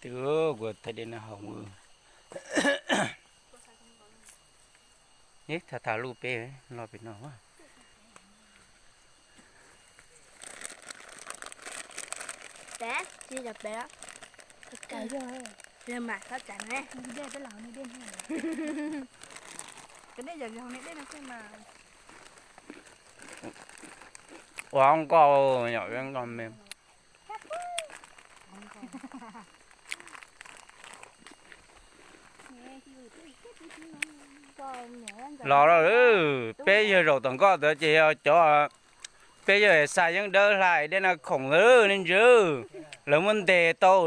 Twb kuv thaij dej no hauv. Neb tham tham lus peb los pem no. Peb, tsis yog peb, mas thov tsam ne. Ua nkauj, yog nkauj me. Los, peb yawg zaum tom nkoj ntawd ces yog cov, peb yawg xa yeeb dawb hla dej no khoom ntawd ne ntsis, lawv muab ntes tau.